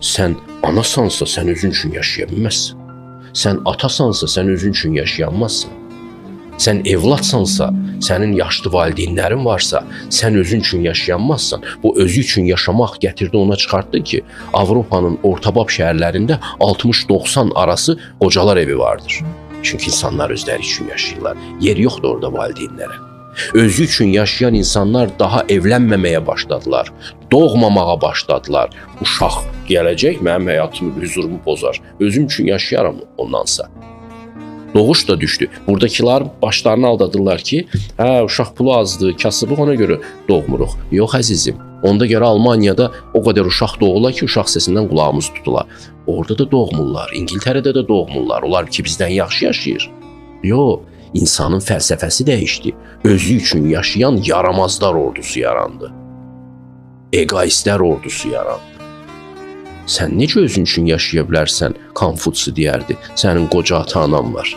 Sən anasansa, sən özün üçün yaşaya bilməzsən. Sən atasansa, sən özün üçün yaşayanmazsan. Sən evladsansa, sənin yaşlı valideynlərin varsa, sən özün üçün yaşayanmazsan. Bu özü üçün yaşamaq gətirdi ona çıxartdı ki, Avropanın ortabab şəhərlərində 60-90 arası qocalar evi vardır. Çünki insanlar özləri üçün yaşayırlar. Yer yoxdur orada valideynlərə. Özü üçün yaşayan insanlar daha evlənməməyə başladılar. Doğmamağa başladılar. Uşaq gələcək mənim həyatımı, huzurumu pozar. Özüm üçün yaşayaram ondansa. Doğuş da düşdü. Buradakılar başlarını aldadırlar ki, hə uşaq pulu azdır, kasıblıq ona görə doğmuruq. Yox əzizim. Onda görə Almaniyada o qədər uşaq doğula ki, uşaq sesindən qulağımız tutula. Orada da doğmurlar, İngiltərədə də doğmurlar. Onlar ki bizdən yaxşı yaşayır. Yox, insanın fəlsəfəsi dəyişdi. Özü üçün yaşayan yaramazlar ordusu yarandı. Egoistlər ordusu yarandı. Sən necə özün üçün yaşaya bilərsən? Konfutsi deyərdi. Sənin qoca ata-anan var.